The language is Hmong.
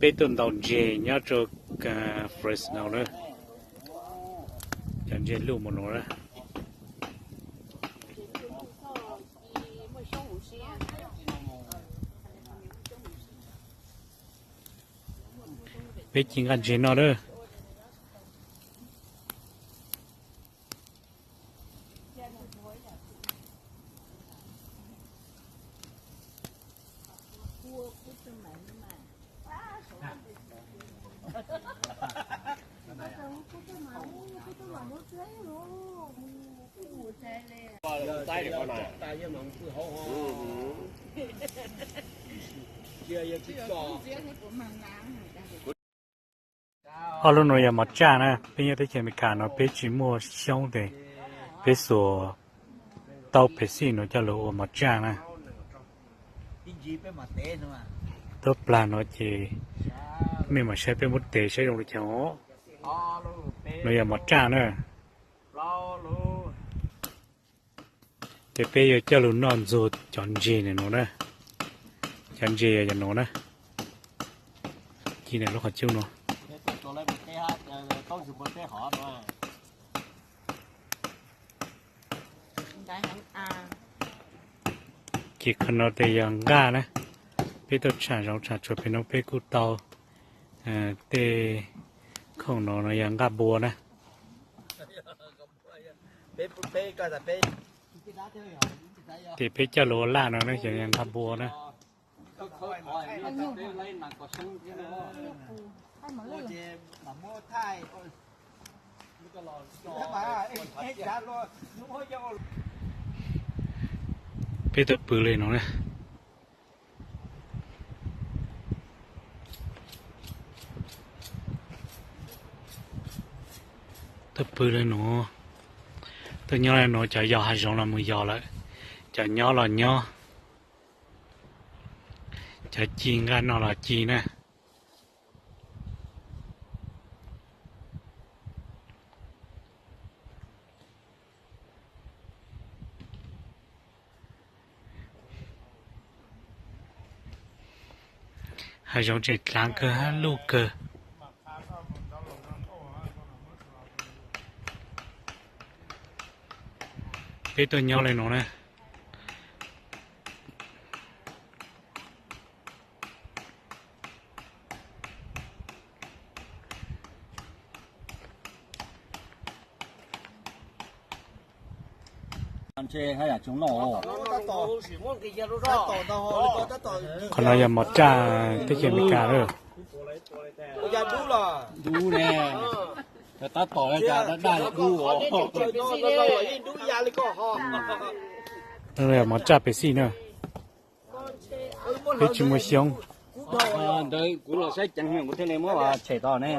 Peb tuaj ntaus ntses nyob rau Fresno na. Cov ntses luj mus no na. Peb ci nqa ntses no lawm. Ob lub no yog mov tsaj na, peb nyob teb chaws Amelikas no peb tsis muaj xyoob tes peb xuas tau pem xij no coj los ua mov tsaj na. Tuab plag no ces mej mam saib peb muab tes saib zoo li cas. No yog mov tsaj na. Ces peb yuav coj lug noj ntxuag cov ntses no na. Cov ntses yog cov no na. Ci lub qhov cub no. Ces qhov no tes yog nqaj na. Peb tuaj tsham zoov tsham tsuas pem no peb kuj tau tej khoom no, no yog nqaj npua na. Ces peb coj lug ua laj no na, yog nqaj npua na. Peb tuaj pw li no na. Tuaj pw li no, tuaj nyob li no, cov yos hav zoov los mus yos lawm, cov nyob los nyob, cov ci nqaj noj los ci na. Hav zoov tseem dlaav kawg hab luj kawg. Peb tuaj nyob li no na. Qhov no yog mov tsaj teb chaws Amelikas lawm. Mov tsaj pem xij na. Peb tsis muaj xyoob. Ntawd kuv los saib ceev, kuv thiaj li muab tshem tau ne.